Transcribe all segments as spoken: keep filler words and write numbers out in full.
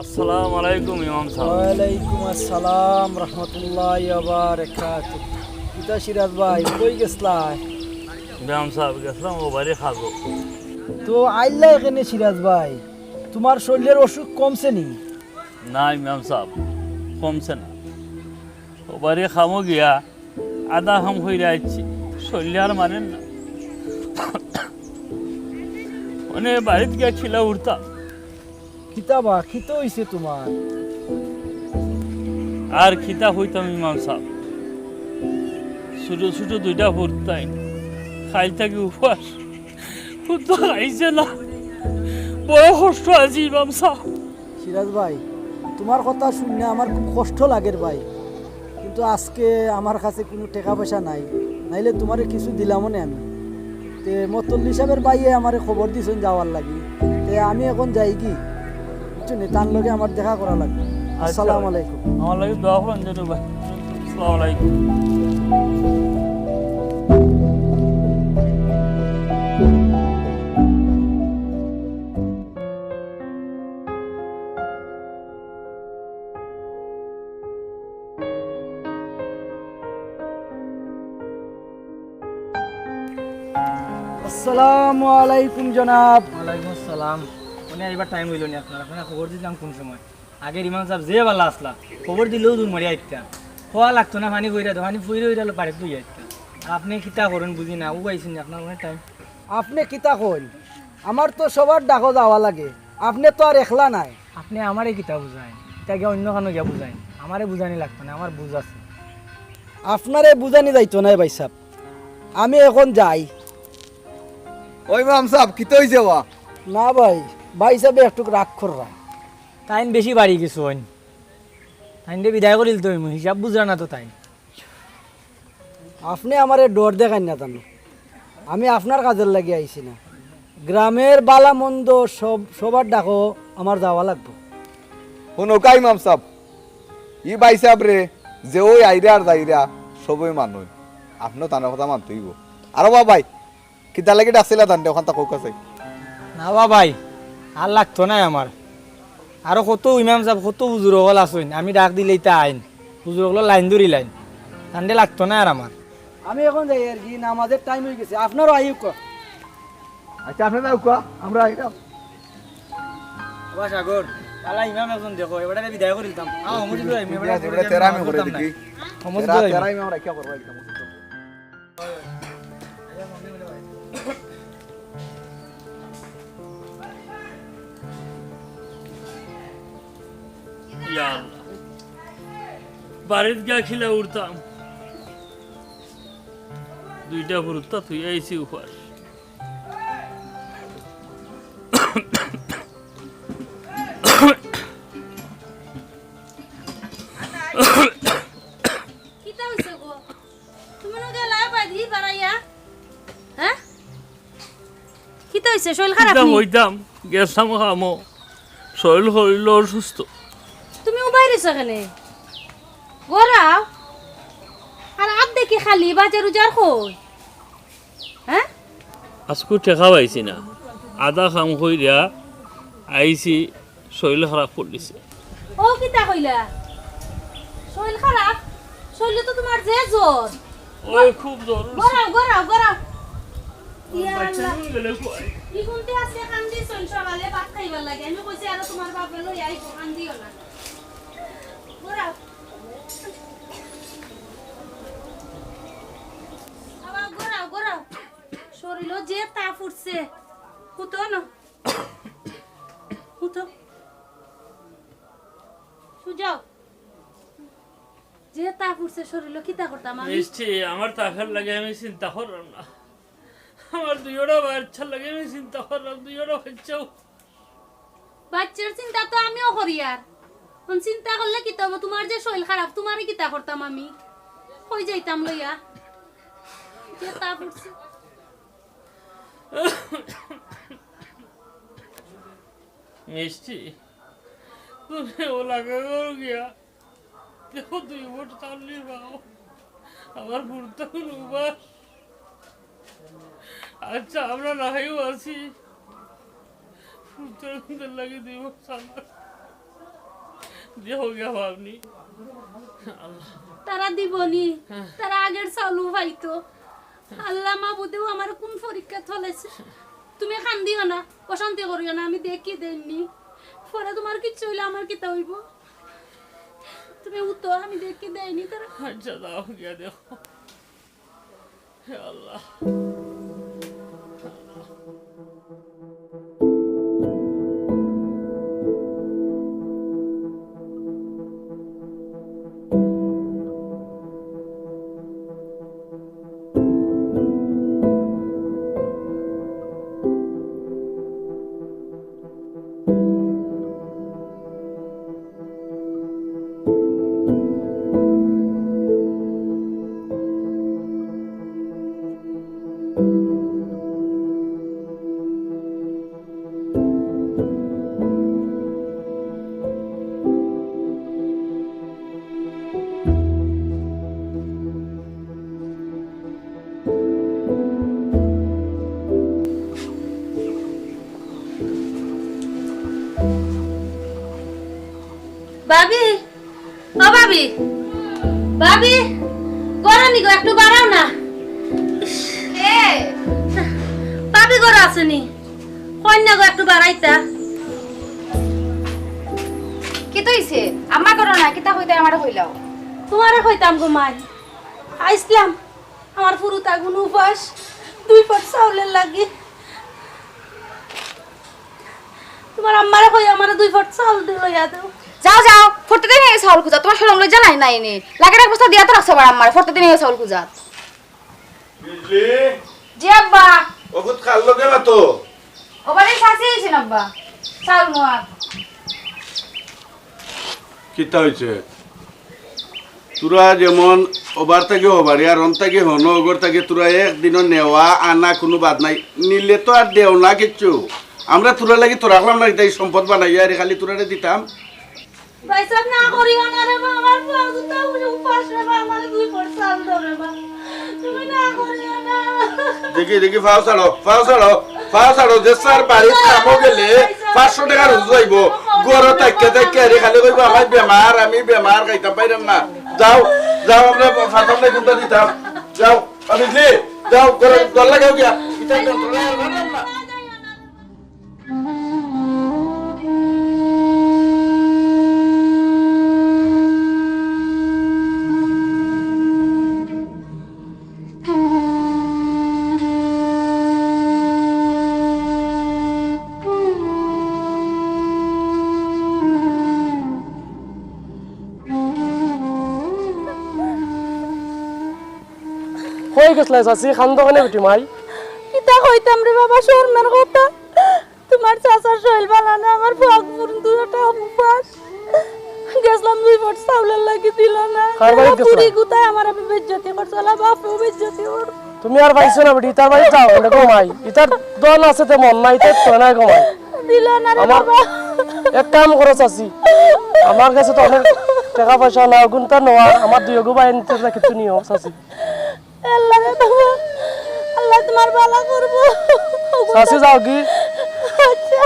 আসসালামু আলাইকুম ইমাম সাব। ওয়ালাইকুম আসসালাম রহমতুল্লাহি ওয়া বারাকাতুহু। কিতা সিরাজ ভাই, কই গেছলায়? ইমাম সাব, গেছলাম অউ বাড়ি খাজো। তো আইলায় কেনে সিরাজ ভাই, তুমার শরীলর অসুখ কমছে নি? না ইমাম সাব, কমছে না। অউ বাড়ি খামো গিয়া আধা কাম কইরা আইছি, শরীলে আর মানের না। অনে বাড়িত গিয়া খিলা উঠতাম। কিতা বা, কিতা অইছে তুমার? আর কিতা কইতাম ইমাম সাব, ছোট ছোট দুইটা পুত তাইন, কাইল থাকি উপাস, পুত তো খাইছে না, বড় কষ্ট আছি ইমাম সাব। সিরাজ ভাই, তুমার কথা হুনিয়া আমার খুব কষ্ট লাগের ভাই, কিন্তু আজকে আমার কাছে কুনু টেকা পয়সা নাই, নাইলে তুমারে কিছু দিলাম অনে আমি। তে মতল্লি সাবর ভাইয়ে আমারে খবর দিছইন যাওয়ার লাগি, তে আমি অখন যাইগি, বুঝছো নি? তান লগে আমার দেখা করা লাগবো। আচ্ছা। আসসালামু আলাইকুম। আমার লাগি দোয়া করইন যেন ভাই। আসসালামু আলাইকুম। আসসালামু আলাইকুম জনাব। ওয়ালাইকুম আসসালাম। অনে আইবার টাইম অইলো নি আপনার? আপনারে খবর দিছলাম কুন সময়? আগের ইমাম সাব যে ভালা আছলা, খবর দিলেউ দৌড় মারি আইতা। কওয়া লাগতো না, পানি পড়িরা তো, পানি পড়িরা অইরা বাড়িত লইয়া আইতা। আপনে কিতা করইন বুঝি না, অউ আইছইন নি, আপনার অনেক টাইম। আপনে কিতা কইন? আমার তো সবার ডাকো যাওয়া লাগে, আপনে তো আর একলা নায়। আপনে আমারে কিতা বুঝাইন? ইতা গিয়া অইন্য কানো গিয়া বুঝাইন, আমারে বুঝানি লাগতো না, আমার বুঝ আছে। আপনারে বুঝানি যাইতো নায় ভাইসাব, আমি অখন যাই। ওই ইমাম সাব, কিতা অইছে বা? না ভাই, ভাইসাবে একটুক রাগ কররা। তাইন বেশি বাড়ি গেছইন, তাইনরে বিদায় করিলতে অইমু, হিসাব বুঝরা না তো তাইন। আপনে আমারে ডর দেখাইন না জানো, আমি আপনার কাজর লাগি আইছি না। গ্রামর ভালা মন্দ সব, সবার ডাকো আমার যাওয়া লাগবো। হুনউক্কা ইমাম সাব, ই ভাইসাবরে যে অউ আইরা আর যাইরা সবই মানইন, আপনেও তানর কথা মানতে অইবো। আর ও বা ভাই, কিতার লাগি ডাকছিলা তানরে, অখানতা কউক্কা চাই। না বা ভাই, আর লাগতো নায় আমার। আরো কত ইমাম সাব, কত হুজুর অকল আছইন, আমি ডাক দিলেই তা আইন। হুজুর অকলর লাইন ধরিলাইন, তানরে লাগতো নায় আর আমার। আমি অখন যাইয়ার কি, নামাজর টাইম অইগেছে, আপনারাও আইউক্কা। আচ্ছা, আপনে যাউক্কা, আমরা আইরাম। ও বা সাগর, ভালা ইমাম একজন দেখো, এবারে বিদায় করিলতাম। আও, মসজিদো আইমু, এবারে তেরা আমি করি দিতাম না। দেখি। মসজিদো আইমু। তেরা ইমাম রাখিয়া করবা একদম। ইয়া আল্লাহ। বাড়িত গিয়া খিলা উঠতাম। দুইটা ফুরুত্তা থুইয়া আইছি উপাস। কিতা অইছে গো? তুমি নু গেলায় বাড়ি বাড়াইয়া? হ্যাঁ? কিতা অইছে? শরীল খারাপ কিতা নি? কইতাম, গেছলাম কামো, শরীল করিল অসুস্থ। তুমি উবাই রইছো কেনে? ঘরো আও। আর আত দেখি খালি, বাজার উজার কই? হ্যাঁ? আজকু টেকা পাইছি না, আধা কাম করিয়া আইছি, শরীল খারাপ করিলিছে। ও কিতা কইলা? শরীল খারাপ? শরীলো তো তুমার যে জ্বর। ওই খুব জ্বর। ঘরো আও, ঘরো আও, ঘরো আও। ইয়া আল্লাহ। ই কুন্তা আজকে কান্দিছইন সকালে ভাত খাইবার লাগি। আমি কইছি আরো তুমার বাপরে লইয়া আইবো, কান্দিও না। যে তাপ উঠছে, হুতো না, হুতো, সুজাও। যে তাপ উঠছে শরীরো, কিতা করতাম আমি? মিষ্টি, আমার তাপের লাগি আমি চিন্তা করলাম না। আমার দুইওটা বাচ্চার লাগি আমি চিন্তা করলাম, দুইওটা বাচ্চাও। বাচ্চার চিন্তা তো আমিও করি, আর অন চিন্তা করলে কিতা অইবো? তুমার যে শরীর খারাপ, তুমারে কিতা করতাম আমি? কই যাইতাম লইয়া? যে তাপ উঠছে। মিষ্টি, তুমি অলা ঘরো গিয়া দেখো, দুই ফুট চাউল নি পাও। আমার ফুরুতার কুনু উপাস। আচ্ছা, আমরা না খাইও আছি। ফুরুতার লাগি দুই ফুট চাউল দেখো গিয়া পাও নি। আল্লাহ। তারা দিবো নি, তারা আগের চাউলও পাইতো। আল্লাহ মাবুদেও আমার কুন পরীক্ষাত ফালাইছে। তুমি কান্দিও না, অশান্তি করিও না, আমি দেখি দেইন নি। পরে তুমার কিচ্ছু অইলে আমার কিতা অইবো? তুমি উঠো, আমি দেখি দেইন নি তারা। আচ্ছা, যাও গিয়া দেখো। হে আল্লাহ। ভাবি, ও ভাবি, ভাবি, ঘরো নি গো, একটু বারাও না। কে? ভাবি ঘরো আছে নি? কইন না গো, একটু বারাইতা। কিতা অইছে? আম্মা ঘরো না, কিতা কইতায় আমারে কইলাও। তুমারে কইতাম গো মাই, আইছলাম, আমার ফুরুতা কুনু উপাস, দুই ফুট চাউলর লাগি। তুমার আম্মারে কই আমারে দুই ফুট চাউল দি লইয়া দেও। যাও, যাও, প্রতিদিন এই চাউল খুজাত, তুমার শরম লজ্জা নাই, নাই নি? লাগের এক বস্তা দিয়া তো রাখছো আমার আম্মারে, প্রতিদিন এই চাউল খুজাত। বিজলি? জি আব্বা। অগুত কার লগে মাতো? ও বাড়ি চাচি আইছইন আব্বা। চাউল নেওয়ার। কিতা অইছে? তুরা যেমন ওবার থাকি ওবারে আর অন থাকি হনো, ওগর থাকি তুরা একদিনও নেওয়া আনা কুনু বাদ নাই। নিলে তো আর দেও না কিচ্ছু। আমরা তুরার লাগি তো রাখলাম না, ইতা ই সম্পদ বানাইয়া আরে খালি তুরারে দিতাম। ভাইসাব, না করিও না রে বা, আমার ফুয়া তো তাও উপাস রে বা, আমারে দুই ফুট চাউল দেও রে বা। তুমি না করিও না। দেখি, দেখি, ফাও ছাড়ো, ফাও ছাড়ো, ফাও ছাড়ো, যে স্যার বাড়িত কামো গেলে পাঁচশো টেকা রুজি অইবো, ঘরো থাকিয়া থাকিয়া আরে খালি কইবো, "আমি বেমার, আমি বেমার, খাইতাম পাইরাম না।" যাও, যাও, আমরা ফাতাম না কুনটা দিতাম। যাও, আমি দি, যাও, ঘরো দরজা লাগাও গিয়া। ইতা যন্ত্রণা আর বানাম না। কই গেছলায় চাচি? কান্দো কেনে বেটি মাই? কিতা কইতাম রে বাবা, শরমের কথা। তুমার চাচার শরীল ভালা না, আমার ফুয়া ফুরুতা দুইওটা উপাস। গেছলাম দুই ফুট চাউলর লাগি, দিলা না। কার বাড়িত গেছলা? ফুরি গুতায় আমারে বেইজ্জতি করছে, আলা বাপেও বেইজ্জতি করছে। তুমি আর পাইছো না বেটি, ইতার বাড়িত যাও না গো মাই। ইতার ধন আছে তেমন না, ইতার তো না গো মাই। দিলা না রে আমার বাবা। এক কাম করো চাচি, আমার গেছে তো অনেক টেকা পয়সা না, অগুনতা নেওয়া, আমার দুইওগু ভাইয়াইন্তর কিচ্ছু নিও চাচি। আল্লাহ রে বাবা, আল্লায় তুমার ভালা করবো। চাচি যাওগি। আচ্ছা।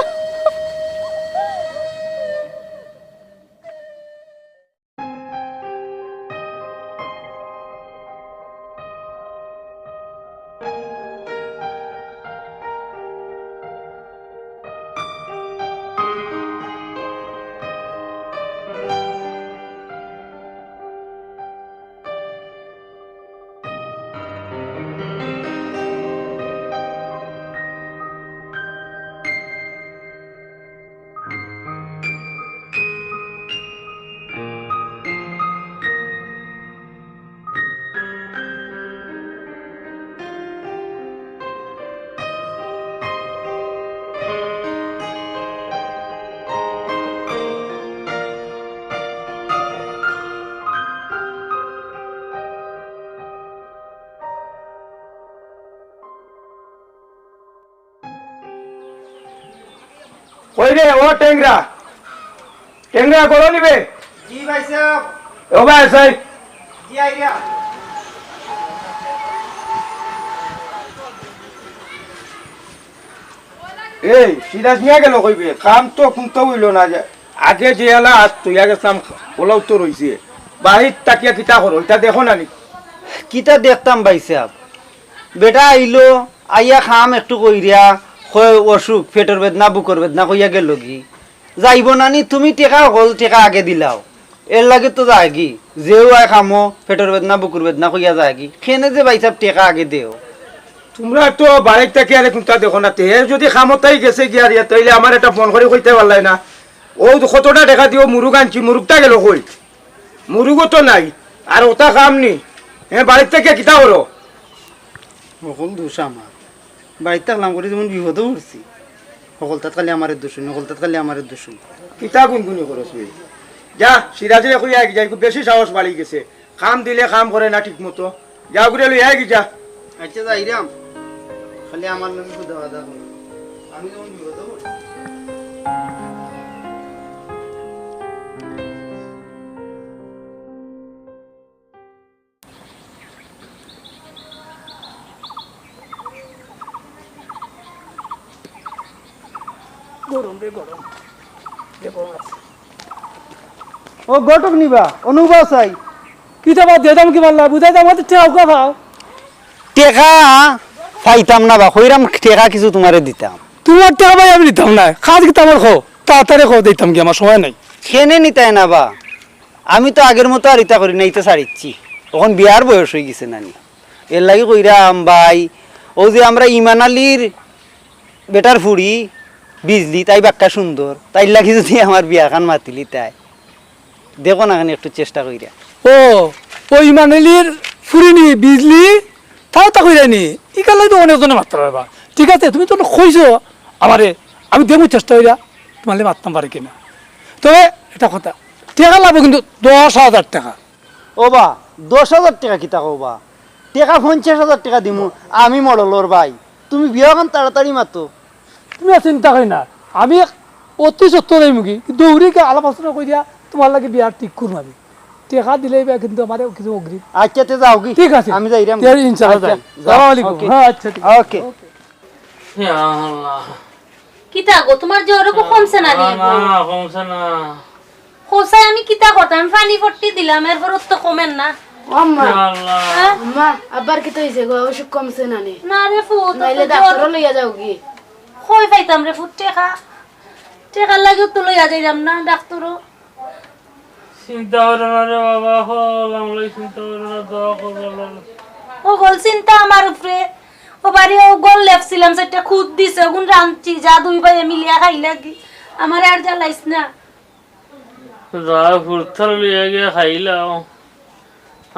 কই রে, ও টেংরা? টেংরা, ঘরো নিবে? জি ভাই সাহেব। ও ভাই, সাই। জি আইরা। এই, সিরাজ মিয়া গেল কইবে? কাম তো কুন্তা অইলো না। যে আগে যে এলা আজ তৈয়া গেছলাম, ওলাও তো রইছে। বাড়িত তাকিয়া কিতা করো, ইতা দেখো না নি? কিতা দেখতাম ভাই সাহেব? বেটা আইলো, আইয়া কাম একটু কইরা, কয় অসুখ, পেটর বেদনা, বুকর বেদনা কইয়া গেলগি। যাইবো না নি? তুমি টেকা হকল, টেকা আগে দিলাও। এর লাগি তো যায়গি। যেউ আয় কামো, পেটর বেদনা, বুকুর বেদনা কইয়া যায়গি। কেনে যে ভাই সাহেব টেকা আগে দেও। তুমরা তো বাড়িত তাকিয়া আরে কুন্তা দেখো না তে। হে যুদি কামো তাই গেছে গিয়া রে, তাইলে আমারে একটা ফোন করি কইতায় পারলায় না। অউ কতটা টেকা দিয়া মুরুগ আনছি, মুরুগটা গেল কই? মুরুগও তো নাই। আর ওটা কাম নি। হে, বাড়িত তাকিয়া কিতা করো? হকল দোষ আমার। বাড়িত থাকলাম করি যেমন বিপদো পড়ছি। হকলতাত খালি আমারে দোষ হুনি, হকলতাত খালি আমারে দোষ হুনি। কিতা গুনগুনি করস বে? যা, সিরাজরে কইয়া আয় গি যা, বেশি সাহস বাড়ি গেছে। কাম দিলে কাম করে না ঠিক মতো। যা, ঘুরে লইয়া আয় গি যা। আচ্ছা, যাইরাম। খালি আমার লগে খুদা বাদা করো। আমি যেমন বিপদো পড়ছি। গরম রে, গরম। ও ঘটক নিবা, অনুবা চাই। কিতা বাদ দিতাম কি মারলা? বুঝাই দাম, টেকা উকা পাও। টেকা পাইতাম না বা, কইরাম টেকা কিছু তুমারে দিতাম। তুমার টেকা ভাই আমি নিতাম না, কাজ কিতা আমার কও, তাড়াতাড়ি কও, দিতাম কি, আমার সময় নাই। কেনে নিতায় না বা, আমি তো আগের মতো আর ইতা করি না, ইতা ছাড়িচ্ছি। অখন বিয়ার বয়স অইগেছে নানি, এর লাগি কইরাম ভাই। অউ যে আমরা ইমান আলীর বেটার ফুড়ি বিজলি, তাই বাক্কা সুন্দর, তাইর লাগি যুদি আমার বিয়াখান মাতিলিতায়, দেখো না খানি একটু চেষ্টা কইরা। ও, অউ ইমান আলীর ফুড়ি নি বিজলি, তাও তা কইরা নি, ইকার লাগি তো অনেকজনে মাতরা বা। ঠিক আছে, তুমি তো কইছো আমারে, আমি দেখমু চেষ্টা কইরা, তুমার লাগি মাততাম পারি কিনা। তবে এটা কথা, টেকা লাগবো কিন্তু দশ হাজার টেকা। ও বা, দশ হাজার টেকা কিতা কও বা? টেকা পঞ্চাশ হাজার টেকা দিমু, আমি মডলর ভাই। তুমি বিয়াখান তাড়াতাড়ি মাতো। তুমি আর চিন্তা করি না, আমি অতি সত্য দেই মুখী, দৌড়ি গিয়া আলাপ আলোচনা করিয়া তুমার লাগি বিয়া ঠিক করমু আমি। টেকা দিলেই বা কিন্তু আমারে কিছু অগ্রিম। আচ্ছা, তে যাও গি? ঠিক আছে। আমি যাইরাম। তে ইনশাআল্লাহ আচ্ছা, যাই। যাও। সালাম আলাইকুম। ওকে। হ্যাঁ, আচ্ছা, ঠিক আছে। ওকে। ইয়া আল্লাহ। কিতা গো, তুমার জ্বর অগু কমছে না নি না, গো? না, কমছে না। কষাই আমি কিতা করতাম? আমি পানি পট্টি দিলাম, এরপরও তো কমের না। ও আম্মা। ইয়া আল্লাহ। হ্যাঁ? আম্মা, আব্বার কিতা অইছে গো? অসুখ কমছে না নি? না রে ফুত, নাইলে ডাক্তারো লইয়া যাও গি। কই পাইতাম রে ফুত টেকা? টেকার লাগিও তো লইয়া যাইরাম না ডাক্তারো। চিন্তা করিও না রে বাবা, হকল আমরাই চিন্তা করিও না, দোয়া করো আল্লাহ। হকল চিন্তা আমার উপরে। ও বাড়ি হকল লেপছিলাম, সেটা খুদ দিছে, অগুন রানছি, যা দুই ভাইয়ে মিলিয়া খাইলাগি। আমারে আর জ্বালাইস না। যা ফুরতাল লইয়া গিয়া খাইলাও।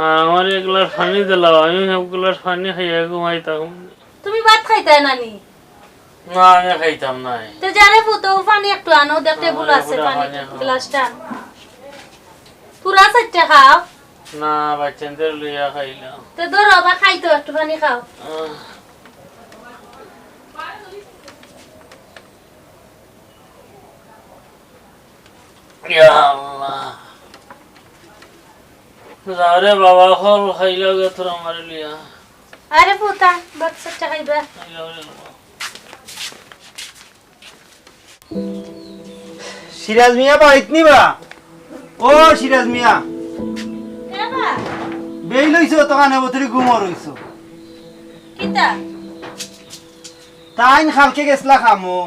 আর আমারে এক গ্লাস পানি দিলাও, আমি এক গ্লাস পানি খাইয়া ঘুমাইতাম। তুমি ভাত খাইতায় না নি? না, আমি খাইতাম নায়। তে যারে ফুতো, পানি একটু আনো, দেখ না, টেবুল আছে, পানি, পানি আনো। গ্লাসটা আন। পুরা চাইরটা খাও। না, বাচ্চাদের লইয়া খাইলাম। তে ধরো, আবার খাইতো, একটু পানি খাও। আহ। ইয়া আল্লাহ। যাও রে বাবা, হকল খাইলাও গিয়া তোরা আমারে লইয়া। আরে পুতা, বাচ্চাটা খাইবা। খাইলাও রে বাবা। সিরাজ মিয়া বাড়িত নি বা? ও সিরাজ মিয়া। কে বা? বেইল অইছো তো কানে বতরি ঘুমো রইছো। কিতা? তাইন কালকে গেছলা কামো।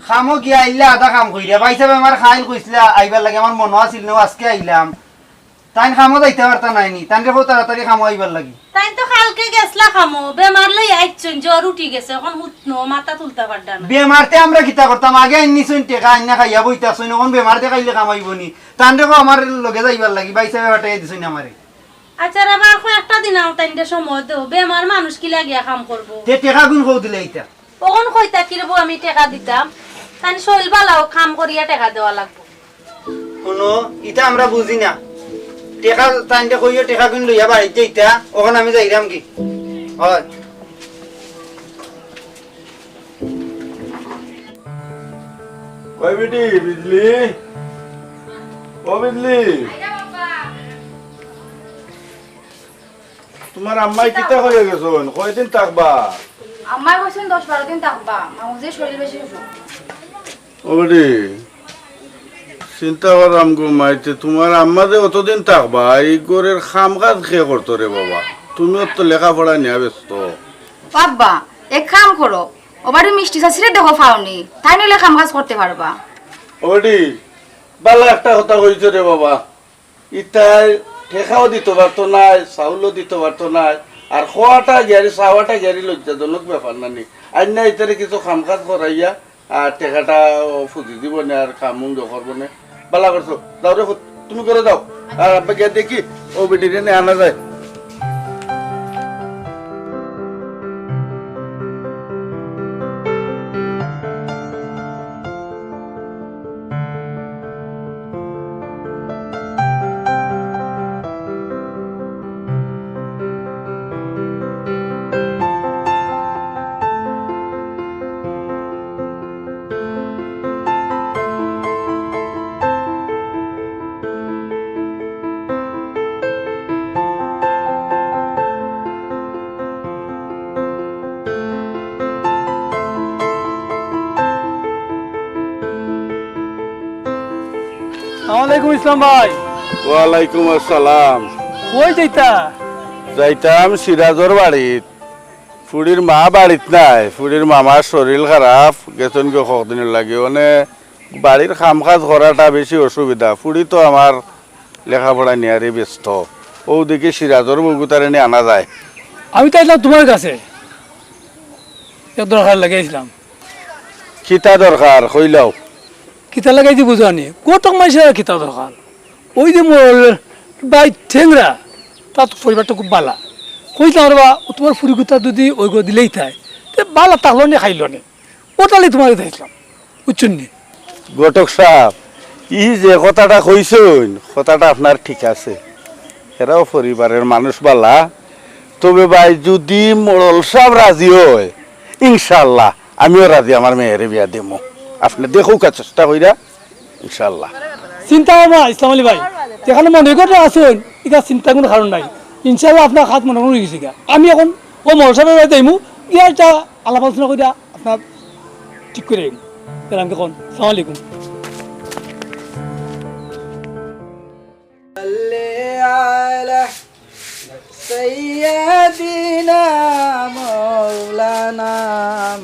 কামো গিয়া আইলা আধা কাম কইরা। ভাইসাবে আমার কাইল কইছলা আইবার লাগি, আমার মনো আছিল না, আজকে আইলাম। তাইন কামো যাইতা পারতা নায় নি, তানরে কও তাড়াতাড়ি কামো আইবার লাগি। তাইন তো কালকে গেছলা কামো, বেমার লইয়া আইছইন, জ্বর উঠি গেছে, অখন হুতনো, মাথা তুলতা পাররা না। বেমারতে আমরা কিতা করতাম, আগে আইন্নিছইন টেকা, আইন্না খাইয়া বইতাছইন, অখন বেমার দেখাইলে কাম আইবো নি? তানরে কও আমার লগে যাইবার লাগি, ভাইসাবে পাঠাইয়া দিছইন আমারে। আচ্ছা রে বা, কয়েকটা দিন আও, তাইনরে সময় দেও, বেমার মানুষ কিলা গিয়া কাম করবো? তে টেকা গুন কও দিলে ইতা। অখন কইতা কিরে বা আমি টেকা দিতাম? তাইন শইল বালাও কাম করিয়া টেকা দেওয়া লাগবো। হুনো, ইতা আমরা বুঝি না। টেকা তাইনরে কইও, টেকা গুন লইয়া বাড়িত যাইতা, অখন আমি যাইরাম কি? হয়। ওই বেটি, বিজলি, ও বিজলি, তুমার আম্মায় কিতা কইয়া গেছইন? কয়দিন থাকবা? আম্মায় কইছইন দশ বারো দিন থাকবা, মামুজির শরীর বেশি অসুখ। ও বেটি, চিন্তা করলাম গো মাইতে, তুমার আম্মা যে অতদিন থাকবা, ই ঘরর কাম কাজ কে করতো রে বাবা? তুমিও তো লেখাপড়া নিয়া ব্যস্ত। বাবা, এক কাম করো, ও বাড়ির মিষ্টি চাচিরে দেখো পাওনি, তাইন অইলে কাম কাজ করতে পারবা। ও বেটি, ভালা একটা কথা কইছো রে বাবা। ইতায় টেকাও দিতো পারতো নায়, চাউলও দিতো পারতো নায়, আর খোয়াটা গিয়ারি, চাওয়াটা গিয়ারি লজ্জাজনক ব্যাপার না নি। আইন্না ইতারে কিছু কাম কাজ করাইয়া আর টেকাটা ও ফুজি দিবনে আর কাম উন্দ করবনে। ভালা করছো, যাও রে পুত, তুমি করে দাও। আর আব্বা গিয়া দেখি, ও বেটিরে নে আনা যায়। আসসালামু আলাইকুম ইসলাম ভাই। ওয়ালাইকুম আসসালাম। কই যাইতা? যাইতাম সিরাজর বাড়িত। ফুড়ির মা বাড়িত নাই, ফুড়ির মামার শরীর খারাপ, গেছইন গি কতদিনর লাগি। অনে বাড়ির কাম কাজ করাটা বেশি অসুবিধা। ফুড়ি তো আমার লেখাপড়া নিয়ারে ব্যস্ত। অউ দেখি সিরাজর বউগুতারে নি আনা যায়। আমি তো আইলাম তুমার কাছে, এক দরকার লাগি আইলাম। কিতা দরকার কইলাও? কিতা লাগাইছি বুঝো নি? ঘটক মাইনষর কিতা দরকার? ওই যে মোর ভাই ঠেংরা, তার তো পরিবারটা খুব ভালা। কইতাম রে বা, ও তুমার ফুড়িগুতা যদি ওই গো দিলেই তাই, তে ভালা থাকলো নে, খাইলো নে। ওটালে তুমার কাছে আইলাম, বুঝছো নি? ঘটক সাব, ই যে কথাটা কইছইন, কথাটা আপনার ঠিক আছে। এরাও পরিবারের মানুষ ভালা। তবে ভাই, যদি মোড়ল সাব রাজি অয়, ইনশাআল্লাহ আমিও রাজি আমার মেয়েরে বিয়া দিমু। আপনে দেখউক্কা চেষ্টা কইরা, ইনশাআল্লাহ। চিন্তা করবা, ইসলাম আলী ভাই, যেখানে মনে করে আছইন, ইটা চিন্তা কুনু কারণ নাই। ইনশাআল্লাহ আপনার হাত মনে মনে গেছে গা। আমি অখন ও মোড়ল সাবর বাড়িত আইমু, গিয়া ইটা আলাপ আলোচনা কইরা আপনার ঠিক করি আইমু। তাইলে আমি অখন, আসসালামু আলাইকুম। صل على سيدنا مولانا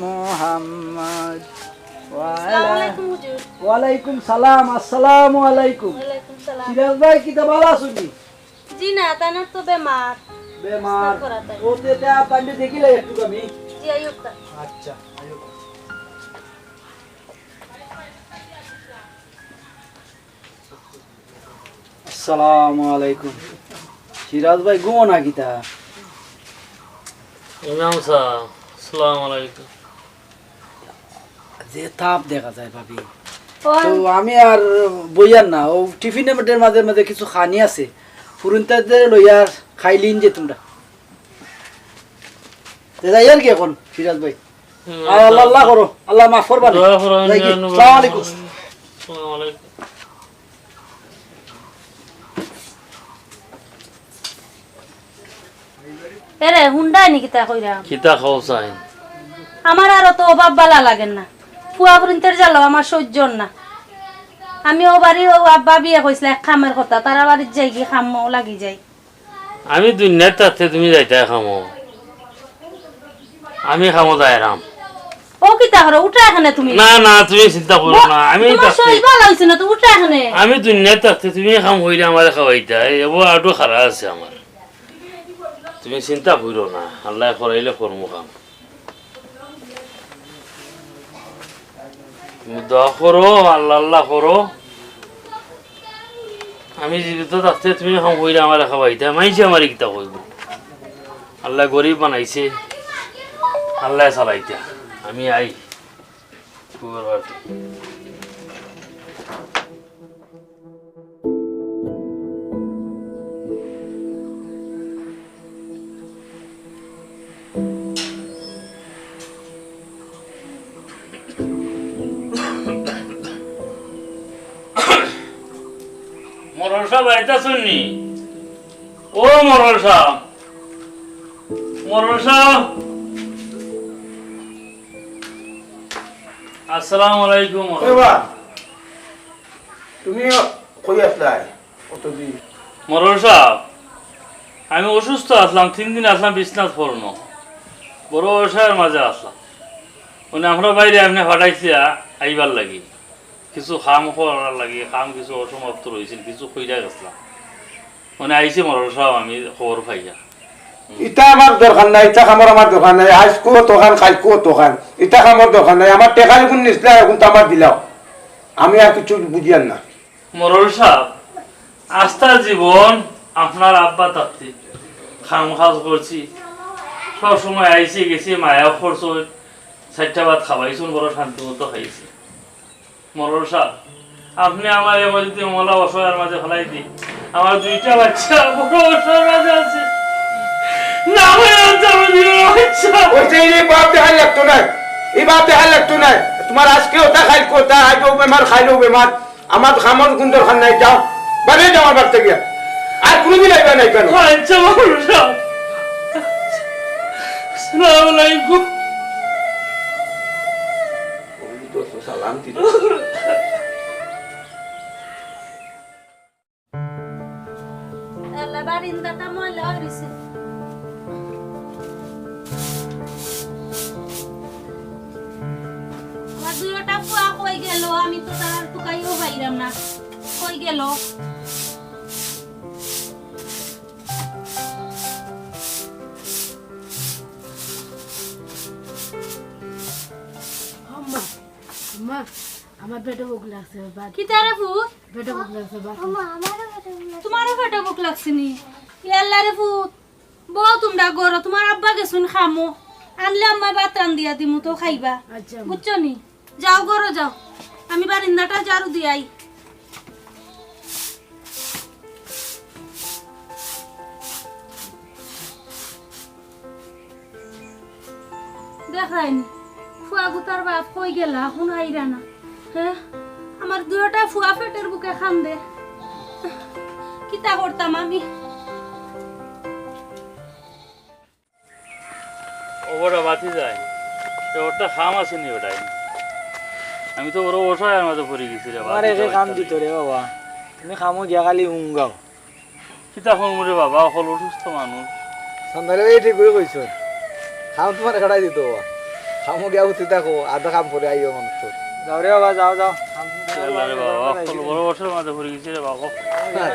محمد وعلى আসসালামু আলাইকুম হুজুর। ওয়ালাইকুম সালাম, আসসালামু আলাইকুম। ওয়ালাইকুম সালাম। সিরাজ ভাই, কিতা ভালা আছইন নি? জি না, তাইন তো বেমার। বেমার? বিছনাত পড়া তাই। ও তে, তে, আর তাইন দেখিলাই একটু আমি। জি, আইউক্কা। আচ্ছা, আইউক্কা। আসসালামু আলাইকুম। সিরাজ ভাই, ঘুমো না কিতা? ইমাম সাব, আসসালামু আলাইকুম। যে তাপ দেখা যায় ভাবি। ও তো আমি আর বইয়ার না, ও টিফিনের মধ্যে মাঝে মাঝে কিছু খানি আছে, ফুরিন্তাইন্তরে লইয়া খাইলিন যে তুমরা। তে যাইয়ার গি অখন, সিরাজ ভাই? হুম, আর আল্লাহ, আল্লাহ করো, আল্লাহ মাফ করবা নে। দোয়া করো, যাই গি? ইন্না আসসালামু আলাইকুম। আসসালামু আলাইকুম। এরে, হুনরায় নি কিতা কইরাম? কিতা কও চাইন? আমার আর অত অভাব ভালা লাগের না। ফুয়া ফুরিন্তর জ্বালাও আমার সইজ্জর না। আমি অউ বাড়ি অউ আব্বা বিয়ে কইছলা এক কামর কথা, তারা বাড়িত যাই গি কামো লাগি যাই। আমি দুনিয়াত থাকতে তুমি যাইতায় কামো। আমি কামো যাইরাম। ও কিতা করো? উঠো এখানে তুমি। না, না, তুমি চিন্তা করো না। আমি তুমার থাকতে শরীর ভালা অইছে না তো, উঠো এখানে। আমি দুনিয়াত থাকতে তুমি কাম কইরা আমারে খাওয়াইতায়, এবো আটো খাড়া আছে আমার। তুমি চিন্তা করো না, আল্লায় করাইলে করমু কাম। তুমি দোয়া করো, আল্লাহ আল্লাহ করো। আমি জীবিত থাকতে তুমি কাম কইরা আমারে খাওয়াইতায়, মাইনষে আমারে কিতা কইবো? আল্লায় গরিব বানাইছে, আল্লায় চালাইতা। আমি আই। সাব বাড়িত আছইন নি? ও মরল সাব, মরল সাব, আসসালামু আলাইকুম। এ বা, তুমি কই আছলায় অতদিন? মরল সাব, আমি অসুস্থ আছলাম, তিন দিন আছলাম বিছনাত পড়নো, বড় অসহায়র মাঝে আছলাম। মানে আমরার ভাইরে আপনে পাঠাইছিলা আইবার লাগি। কিছু কাম করার লাগি, কাম কিছু অসমাপ্ত রইছিল, কিছু কইরা গেছলাম। মানে আইছি মরল সাব, আমি খবর পাইয়া। ইতা আমার দরকার নাই, ইতা কামর আমার দরকার নাই। আইজকু অতখান, কাইলকু অতখান, ইতা কামর দরকার নাই। আমার টেকা যেগুন নিছলায়, অগুন তো আমার দিলাও। আমি আর কিছু বুঝিয়ার না। মরল সাব, আস্তা জীবন আপনার আব্বা থাকতে কাম কাজ করছি, সব সময় আইছি গেছি, মায়া করছইন, চাইরটা ভাত খাওয়াইছইন, বড় শান্তি মতো খাইছি। মরল সাব, আপনে আমারে এমন যদি অমলা অসহায়র মাঝে ফালাই দি, আমার দুইটা বাচ্চা বড় অসহায়র মাঝে আছে। না ভাই, আমি যাবো দুই বাচ্চা। ওই যে এই বাপ দেখার লাগতো না, এই বাপ দেখার লাগতো না। তোমার আইজকে অটা, কাইলকু অটা, আইজও বেমার, কাইলও বেমার। আমার কামর কুন দরকার নাই, যাও, বাড়ি যাও আমার বাড়িত গিয়া। আর কুনুদিন আইবা না কেন? আচ্ছা, মরল সাব। আসসালামু আলাইকুম। ওই তো সালাম দিল। আল্লাহ, বারিন্দাটা ময়লা অই রইছে। আমার দুইওটা ফুয়া কই গেল? আমি তো তারার তুকাইও পাইরাম না, কই গেল? আম্মা, আম্মা, আমার পেটো ভুক লাগছে, বাদ। কিতা রে পুত? পেটো ভুক লাগছে, বাদ। আম্মা, আমারও পেটো ভুক লাগছে। তোমারও পেটো ভুক লাগছে নি? ইয়া আল্লাহ রে পুত, বও তুমরা ঘরো, তোমার আব্বা গেছইন কামো, আনলে আম্মায় ভাত রান্ধিয়া দিমু তো খাইবা। আচ্ছা, আম্মা। বুঝছো নি? যাও ঘরো যাও, আমি বারিন্দাটা ঝাড়ু দিয়াই। দেখরায়নি, ফুয়া গুতার বাপ কই গেলা, অখন আইরা না। হ্যাঁ, আমার দুইওটা ফুয়া পেটের ভুকে কান্দে। কিতা করতাম আমি? ও বেটা, বাতি যায়। তো ওটা কাম আছে নি বেটা? আমি তো বড় অসহায়র মাঝে পড়ি গেছি রে বাবা। তোমার একে কাম দিত রে বাবা। তুমি কামো গিয়া খালি উঙ্গাও। কিতা করমু রে বাবা, অকল অসুস্থ মানুষ। সন্ধ্যারে এই ঠিকই কইছো। কাম তোমার কাটাই দিত বাবা। কামো গিয়া উঠি থাকো, আধা কাম করে আইও মানুষ তো। যাও রে বাবা, যাও, যাও। কাম তুমি করো, আল্লাহ রে বাবা, অকল বড় অসহায়র মাঝে পড়ি গেছি রে বাবা। হ্যাঁ।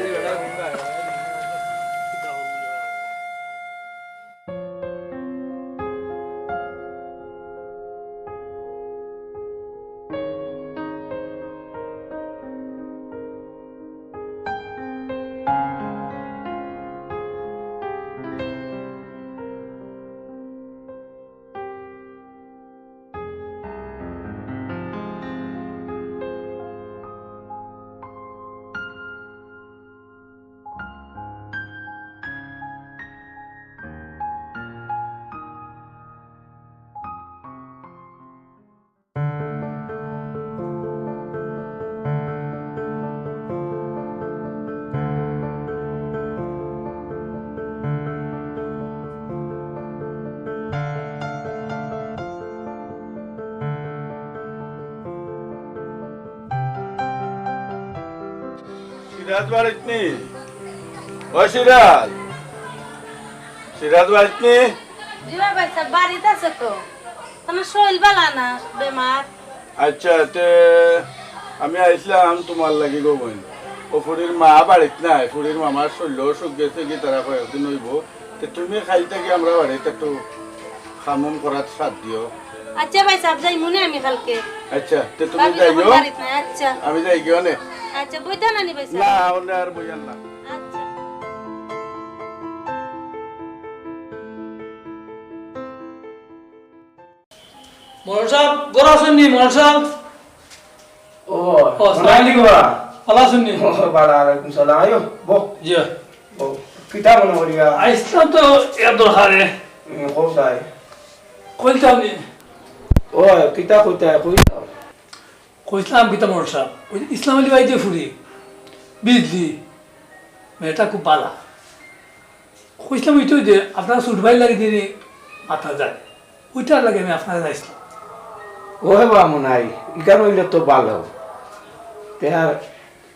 সিরাজ বাড়িত নি? ও সিরাজ, সিরাজ বাড়িত নি? জি ভাই, ভাই সাহেব, বাড়িত আছে তো। তান শরীর ভালা না, বেমার। আচ্ছা, তে আমি আইছলাম তোমার লাগি গো বইন। ও ফুরির মা বাড়িত নাই, ফুরির মামার শরীর অসুখ গেছে কি, তারা কয়েকদিন অইবো। তে তুমি কাইল থাকি আমরা বাড়িত একটু কাম-উম করাত সাথ দিও। আচ্ছা ভাই সাহেব, যাইমুনে আমি কালকে। আচ্ছা, তে তুমি যাইও। বাড়িত নাই, আচ্ছা। আমি যাইগি অনে। আচ্ছা, বইতা নানি ভাই সাহেব? না, অনে আর বইয়ার না। আচ্ছা। মরল সাব, ঘরো আছইন নি, মরল সাব? ও, ও, সালাম আলাইকুম বা। ভালা আছইন নি? ও, ভালা, আলাইকুম সালাম। আইও, বও। জি। বও। কিতা মনো করিয়া? আইছলাম তো এর দরকারে। উম, কও চাই। কইতাম নি? ও, কিতা কইতায়, কইতাম। কইছলাম কিতা মরল সাব? ওই ইসলাম আলী ভাই যে ফুরি, বিজলি। মেয়েটা খুব ভালা। কইছিলাম ওইটাই যে আপনার ছোট ভাইর লাগি দিনে মাতা যায়, ওইটার লাগি আমি আপনার কাছে আইছিলাম। ও হে বা মনাই, ইখান অইলে তো ভালা। তে আর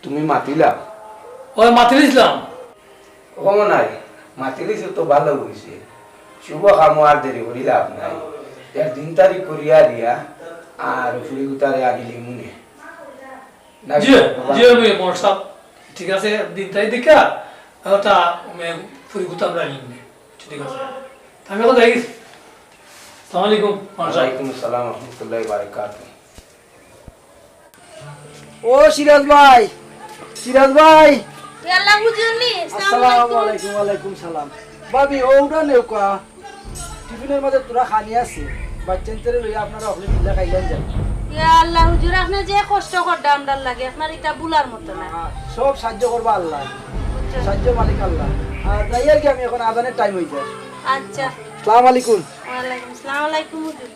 তুমি মাতিলা? ও মাতি দিছিলাম। ও মনাই, মাতি দিছো তো ভালা অইছে। শুভ কামো আর দেরি করি লাভ নাই। তে আর দিন তারিখ করিয়া দিয়া আর ফুড়ি গুতারে আনিলিমুনে। না, জি, বাবা। জি, আমি মর সাহেব। ঠিক আছে, দিন তাই দেখা, ওটা আমি ফুড়ি গুতা আমরা নিয়ে নিই। ঠিক আছে। আমি এখন যাই। আসসালামু আলাইকুম, মর সাহেব। ওয়ালাইকুম আসসালাম ওয়া রাহমাতুল্লাহি ওয়া বারাকাতুহু। ও সিরাজ ভাই, সিরাজ ভাই। এ আল্লাহ, হুজুর নি? আসসালামু আসসালামু আলাইকুম। আলাইকুম, ওয়ালাইকুম সালাম। ভাবি, ও উঠা নেউকা। টিফিনর মাঝে থুড়া খানি আছে, বাচ্চাইন্তরে লইয়া আপনারা অকলে মিলে খাইলাইন যাইন। ইয়া আল্লাহ হুজুর, আপনে যে কষ্ট কররা আমরার লাগি, আপনার ইটা ভুলার মতো না। আহ, সব সাহায্য করবা আল্লায়। বুঝছো? সাহায্যর মালিক আল্লাহ। আর যাইয়ার কি, আমি এখন আজানের টাইম অই যায়। আচ্ছা। আসসালামু আলাইকুম। ওয়ালাইকুম আসসালাম, ওয়ালাইকুম হুজুর।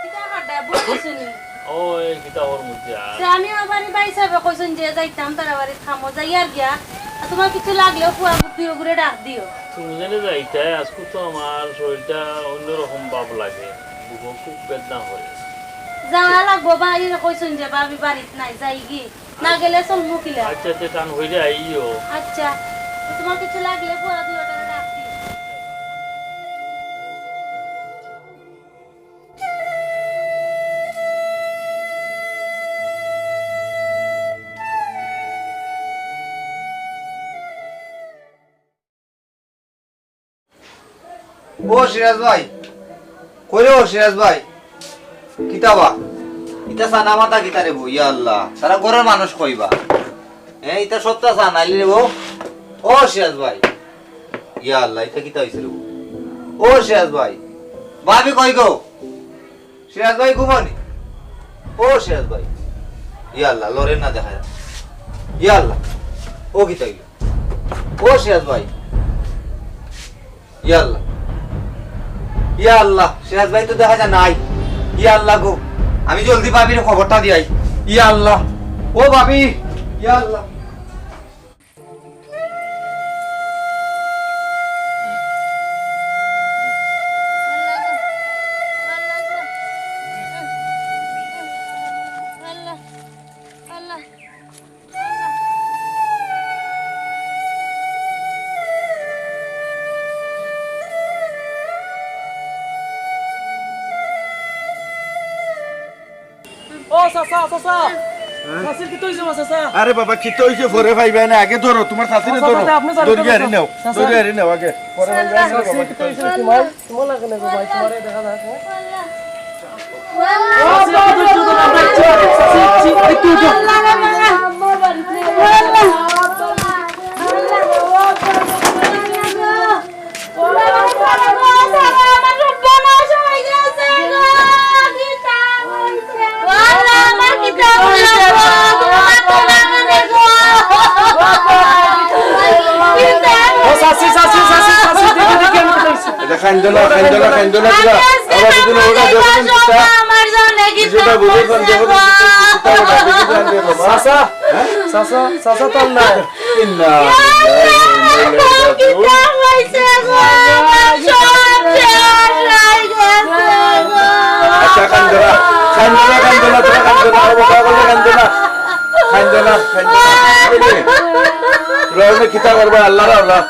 কিতা কররা, বই দিছো নি? ও, এই কিতা ওর মধ্যে আর। তে আমি আমার বাড়ি ভাই সাহেবে কইছইন যে যাইতাম তারা বাড়িত কামো, যাইয়ার গিয়া। আর তুমার কিছু লাগলেও ফুয়া দুইওগুরে ডাক দিও। তুমি যেনে যাইতায়, আজকে তো আমার শরীরটা অন্যরকম ভাব লাগে, বুকো খুব বেদনা করে। যা লাগবো, ভাইরে কইছইন যে ভাবি বাড়িত নাই, যাইগি। না গেলে চলবো কিলা? আচ্ছা, আচ্ছা, টান হইলে আইও। আচ্ছা, তো তুমার কিছু লাগলে ফুয়া দুইওটারে ডাক দিও। ও সিরাজ ভাই, কই রে ও সিরাজ ভাই? কিতা বা? ইতা চা না মাতা কিতা রে বউ? ইয়া আল্লাহ, সারা ঘরর মানুষ কইবা। হ্যাঁ, ইতা সবটা চা নাইলে রে বউ। ও সিরাজ ভাই, ইয়া আল্লাহ, ইতা কিতা অইছে রে বউ? ও সিরাজ ভাই, ভাবি কই গো? সিরাজ ভাই ঘুমো নি? ও সিরাজ ভাই, ইয়া আল্লাহ, লড়ের না দেখা যায়। ইয়া আল্লাহ, ও কিতা অইলো? ও সিরাজ ভাই, ইয়া আল্লাহ, ইয়া আল্লাহ, সিরাজ ভাই তো দেখা যায় নাই। ইয়া আল্লাহ গো, আমি জলদি ভাবিরে খবরটা দিয়াই। ইয়া আল্লাহ, ও ভাবি, ইয়া আল্লাহ। ও চাচা, চাচা। হ্যাঁ? চাচির কিতা অইছে বা চাচা? আরে বাবা, কিতা অইছে পরে পাইবায় না, আগে ধরো, তুমার চাচিরে ধরো। চাচা, আপনে জানেন ধরিয়া তো আনি নেও, চাচা। ধরিয়া আনি নেও আগে। পরে পাইবায় না রে বাবা, চাচির কিতা অইছে? তুমার, তুমার লাগে না গো ভাই, তুমারে দেখা যাক, হ্যাঁ? ও চাচি, চাচি, চাচি, চাচি, দেখি, দেখি, আমি কোথায় আছি? এটা কাইন্দো না, কাইন্দো না, কাইন্দো না, কিবা। আবার যদি না ওটা দেখো, তুমি কিতা? আমার জন্য কিতা কিছুটা বুঝে ফোন দেখো, তুমি কিতা, কিতা ওটা দেখি জানবে বাবা। চাচা, হ্যাঁ? চাচা, চাচা তো আর নাই। ইন্না লিল্লাহি ওয়া ইন্না ইলাইহি রাজিউন। কিতা হইছে গো? আমার সব শেষ হয়ে গেছে গো। আচ্ছা, কাইন্দো না, কাইন্দো না, কাইন্দো না, তোরা কাইন্দো না, বাবা, বাবা, কাইন্দো না। কাইন্দো না, কাইন্দো না। এই যে, তোরা অনে কিতা করবা, আল্লাহ রে আল্লাহ।